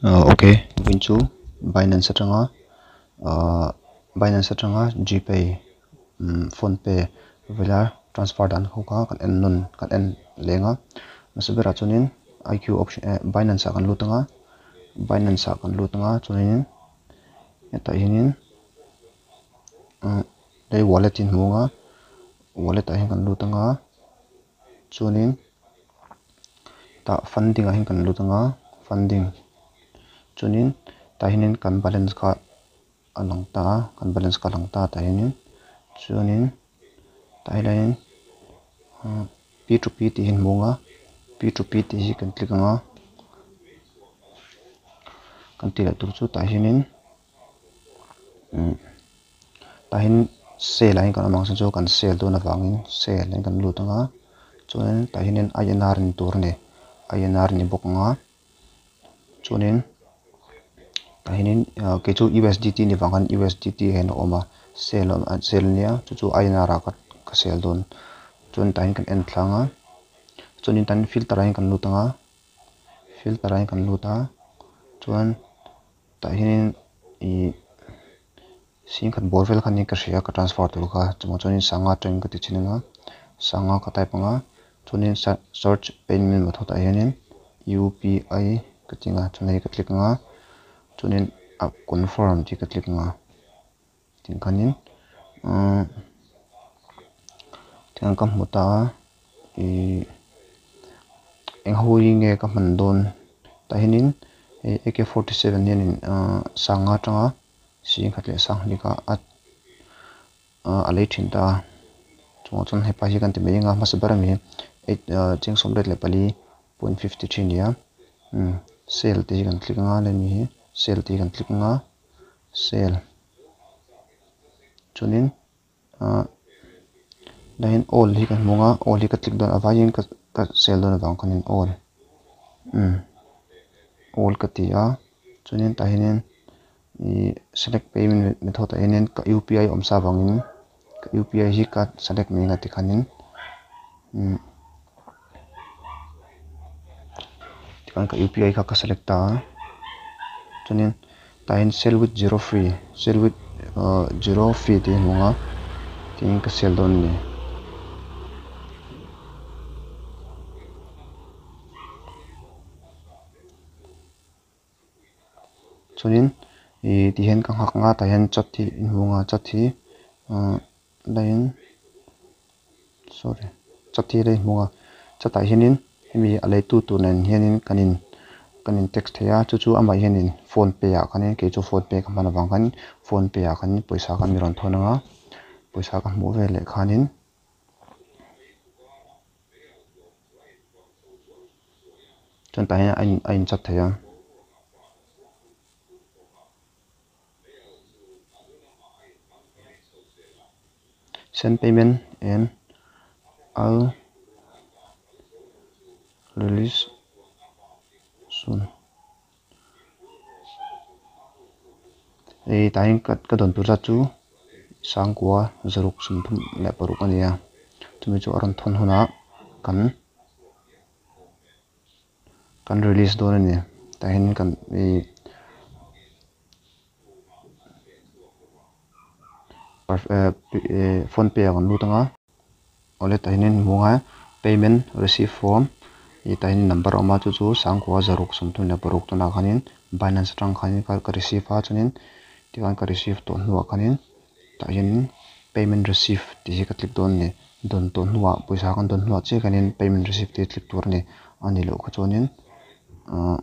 Ok vawiin chu Binance atanga ahh Binance atanga Gpay umm phone pay vela transfer dan ho kha kan en nawn kan en leng a hmasa berah chuanin I Q option eh Binance ah kan lut anga Binance ah kan lut anga chuanin hetah hianin umm hei wallet hi an hmu anga wallet ah hian kan lut anga chuanin tah funding ah hian kan lut anga funding chuanin tah hianin kan balance kha a lang ta a kan balance kha a lang ta tah hianin chuanin tah hianin p to p tih hi an hmu anga p to p tih hi kan click ang a kan tih leh tur chu tah hianin Tah hian sale ah hian kan awm ang chu kan sale dawn avangin sale ah hian kan lut ang a chuanin tah hianin I N R ni tur a ni I N R ni bawk ang a chuanin tah hianin kei chu U S D T ni vang khan U S D T hian a awm a sale sale ania chu chu I N R ah ka sale dawn chuan tah hian kan en thlang a chuanin tah hian filter ah hian kan lut ang a filter ah hian kan lut a chuan. Tah hianin ih singkhat bawr vel kha ni ka hria ka transfer tur kha chuvang chuanin sanga atangin ka ti chhin anga sanga ka type anga chuanin search payment method ah hianin U P I ka ti anga chuan hei ka click anga chuanin a confirm tih ka click anga tin khanin umm tiang ka hmu ta a ih eng ho hi nge ka hman dawn tah hianin hei A K forty seven hianin ahh sanga atanga singkhat leh sanghnih kha a a lei thin ta a chungah chuan hepa hi kan ti mai ang a hmasa ber ami eight cheng sawmriat leh pali point fifty three a ni a umm sale tih hi kan click ang a lemi hi sale tih hi kan click ang a sale chuanin ah dahin all hi kan hmu ang a all hi ka click dawn a vaiin ka ka sel dawn avang khanin all umm all ka ti a chuanin tah hianin ih select payment method ah hianin ka U P I awm sa avangin ka U P I hi ka select mai ang a tikhanin umm tikhan ka U P I kha ka select ta a chuanin tah hian sell with zero fee sell with ahh zero fee tih a hmu ang a tiin ka sell dawn a ni. Chuanin ih ti hian ka nghak ang a tah hian chat hi in hmu ang a chat hi ahh laiin sorry chat hi la in hmu ang a chat ah hianin hemi a leitu tur nen hianin kan in kan in text thei a chu chu amah hianin phone pay ah khanin kei chu phone pay ka hman avang khan phone pay ah khan pawisa khan mi rawn thawn ang a pawisa ka hmuh veleh khanin. Chuan tah hian a in a inchat thei a. Send payment and I'll release soon. Hei tah hian ka ka dawn tur zat chu sangkua zaruk sawmthum leh paruk a ni a chumi chu a rawn thawn hunah kan kan release dawn a ni tah hian kan ih phone pay ah kan lut ang a. Awle tah hianin hmuh ang a payment receive form ih tah hian number a awm a chu chu sangkua zaruk sawmthum leh paruk tunah khanin binance atang khanin ka receive a chuanin tikhan ka receive tawh hnuah khanin tah hianin payment receive tih hi ka click dawn a ni dawn tawh hnuah pawisa kan dawn hnuah chiah khanin payment receive tih hi click tur a ni a nih loh kha chuanin ahh.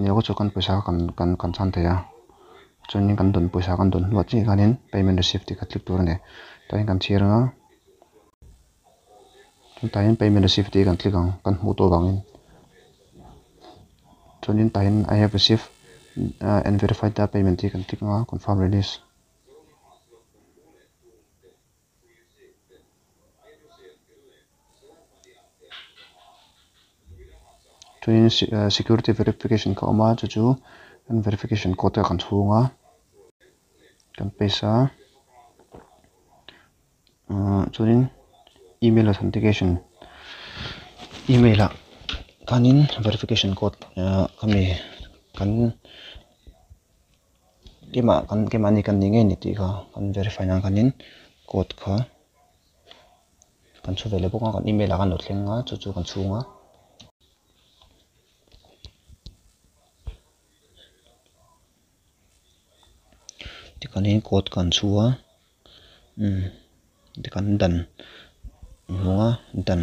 Ni chu kan pawisa kha kan kan kan chhan thei a chuanin kan dawn pawisa kan dawn hnuah chiah khanin payment receipt tih kha click tur a ni tah hian kan chhiar ang a tah hian payment receipt tih kan click ang kan hmuh tawh vangin chuanin tah hian I have received and verified the payment tih kan click ang a confirm release. Chuanin security verification kha a awm a chu chu kan verification code kha kan chhung a kan paste a ahh chuanin email authentication email ah. Khanin verification code khami kan keimah kan keimahni kan ni ngei ni tih kha kan verify nan khanin code kha kan chhu ve leh bawk a kan email ah khan a lo thleng a chu chu kan chhung a. Tikhanin code kan chhu a umm tikhan dan hmung a dan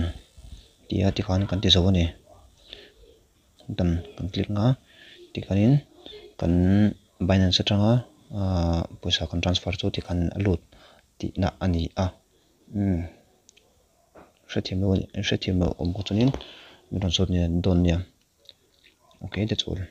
tih a tikhan kan ti zo a ni dan kan click ang a tikhanin kan binance atanga ahh pawisa kan transfer chu tikhan a lut tihna a ni a umm hrethiam lo hrethiam lo awm kawt chuanin min rawn zawt dawn nia okay that's all.